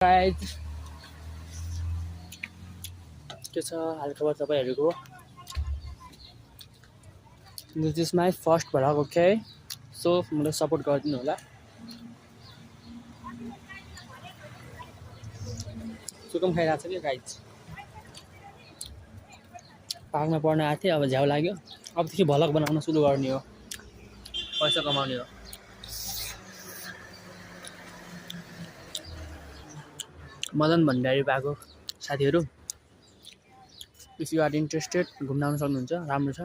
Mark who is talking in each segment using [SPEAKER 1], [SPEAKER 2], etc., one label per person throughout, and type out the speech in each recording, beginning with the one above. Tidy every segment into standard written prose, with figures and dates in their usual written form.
[SPEAKER 1] guys के छ हालखबर तपाईहरुको this is my first vlog okay so मलाई सपोर्ट गरिदिनु होला सुकम खाइरहेको छ कि गाइज पार्कमा पढ्न आएको थिएँ अब झ्याउ लाग्यो अबदेखि भ्लग बनाउन सुरु गर्ने हो पैसा कमाउने हो मदन भण्डारी पाएको साथीहरु इफ यु आर इन्ट्रेस्टेड घुम्न आउन सक्नुहुन्छ राम्रो छ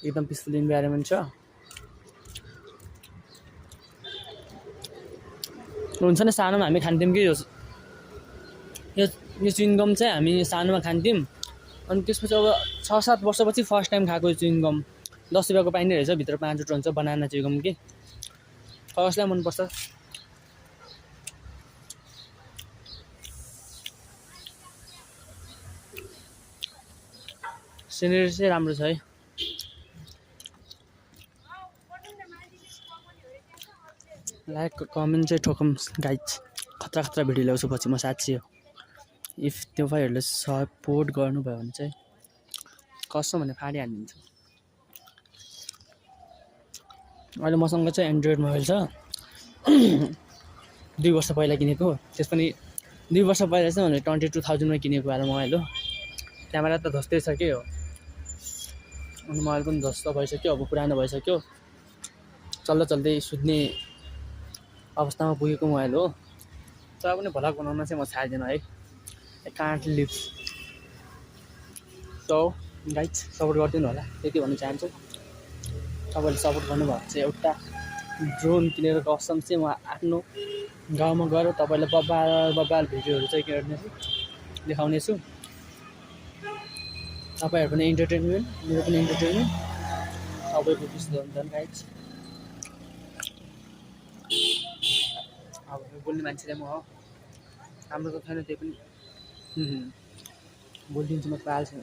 [SPEAKER 1] एकदम पिसफुल इन्भाइरोमेन्ट छ हुन्छ नि सानोमा हामी खान्थ्यौं कि यो चुइङगम चाहिँ हामी सानोमा खान्थ्यौं अनि त्यसपछि अब 6-7 वर्षपछि फर्स्ट टाइम खाएको चुइङगम 10 रुपैयाँको पाइने रहेछ भित्र 5 वटा हुन्छ बनाना चुइङगम कि कसलाई मन पर्छ सिनेरी चाहिँ राम्रो छ है लाइक कमेन्ट चाहिँ ठोकम गाइज खतरा खतरा भिडियो ल्याउँछु पछि म साच्ची हो इफ तपाईहरुले सपोर्ट गर्नुभयो भने चाहिँ कसम भने फाडी हानिदिन्छु अहिले मसँग चाहिँ एन्ड्रोइड मोबाइल छ 2 वर्ष पहिला किनेको त्यस पनि 2 वर्ष पहिला चाहिँ मैले 22000 मा किनेको वाला मोबाइल हो क्यामेरा त धस्तै छ के हो अनि मोबाइल पनि धस्त भइसक्यो अब पुरानो भइसक्यो चल्दै सुत्ने अवस्थामा पुगेको मोबाइल हो तर पनि भ्लग बनाउन चाहिँ म छाड्दिन है I can't live so guys support गरिदिनु होला त्यति भन्न चाहन्छु तपाईले सपोर्ट गर्नुभयो भने चाहिँ एउटा ड्रोन किनेर कसम चाहिँ म आफ्नो गाउँमा गएर तपाईलाई बब्बाल भिडियोहरु चाहिँ गर्नेछु देखाउने छु तपाईहरु पनि एन्टरटेनमेन्ट मेरो पनि एन्टरटेनमेन्ट सबैको खुसी हुन्छ गाइस अब बोल्ने मान्छे म हो हाम्रो त छैन त्यही पनि बोलिदिन्छु म पाल्छु